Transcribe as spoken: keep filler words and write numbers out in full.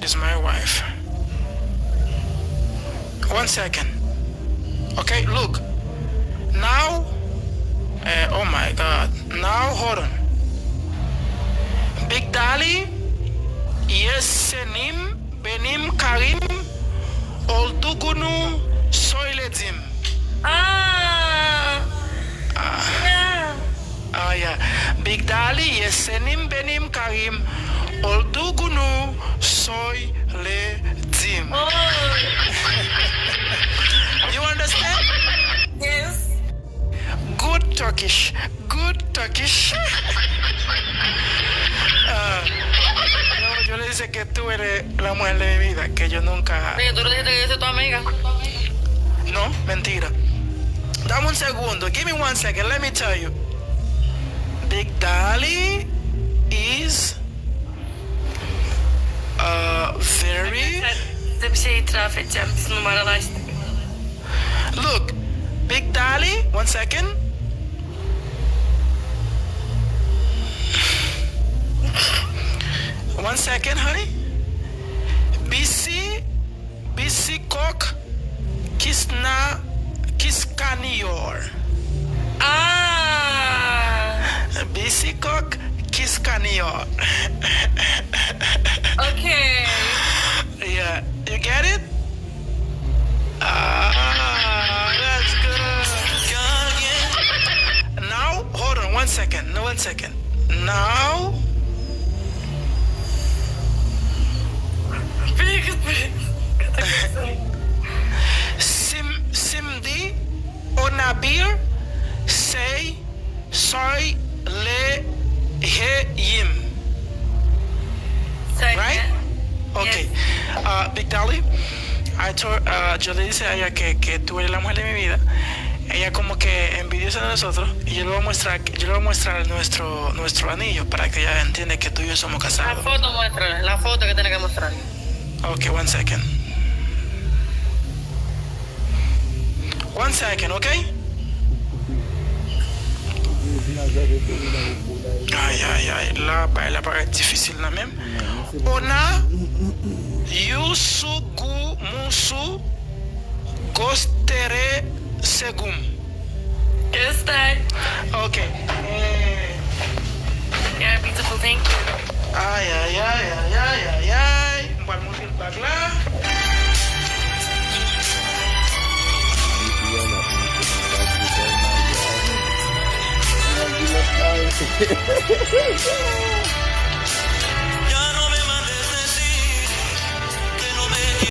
is my wife. One second. Okay, look. Now, eh, oh my God. Now, hold on. Big Dali, Yesenim, Benim, Karim, Oldugunu, Soyledim. Ah! Ah. Yeah. Ah, yeah. Big Dali, Yesenim, Benim, Karim, Oldugunu, Soy, Le, Dim. Oh. You understand? Yes. Good Turkish. Good Turkish. Ah, yo, yo le dije que tú eres la mujer de mi vida, que yo nunca. Oye, tú le dijiste que yo soy tu amiga. No, mentira. Dame un segundo. Give me one second. Let me tell you. Big Dali is, uh, very. Look, Big Dali, one second. One second, honey. B C, B C Cock, Kisna, Kiskanior. Ah! B C Cock, Kiskanior. Okay. Yeah, you get it? Ah, that's good. Now, hold on one second. No, one second. Now, Sim, Simdi, Onabir, Sei, Soy, Le, He, Yim. Right? Okay. Uh, Big Dolly, I told, uh, yo le dije a ella que, que tú eres la mujer de mi vida. Ella como que envidiosa de nosotros. Y yo le voy a mostrar, yo le voy a mostrar nuestro, nuestro anillo para que ella entienda que tú y yo somos casados. La foto, muéstrale, la foto que tiene que mostrar. Okay, one second. One second, okay? Ay, ay, ay, la, bay la parèt difisil nan menm. Ona, Yusu, Gu, Musu, Gostere, Segum. Yes, Dad. Okay. Eh. You're beautiful, thank you. Ay, ay, ay, ay, ay, ay, ay. M pral montre l bag la.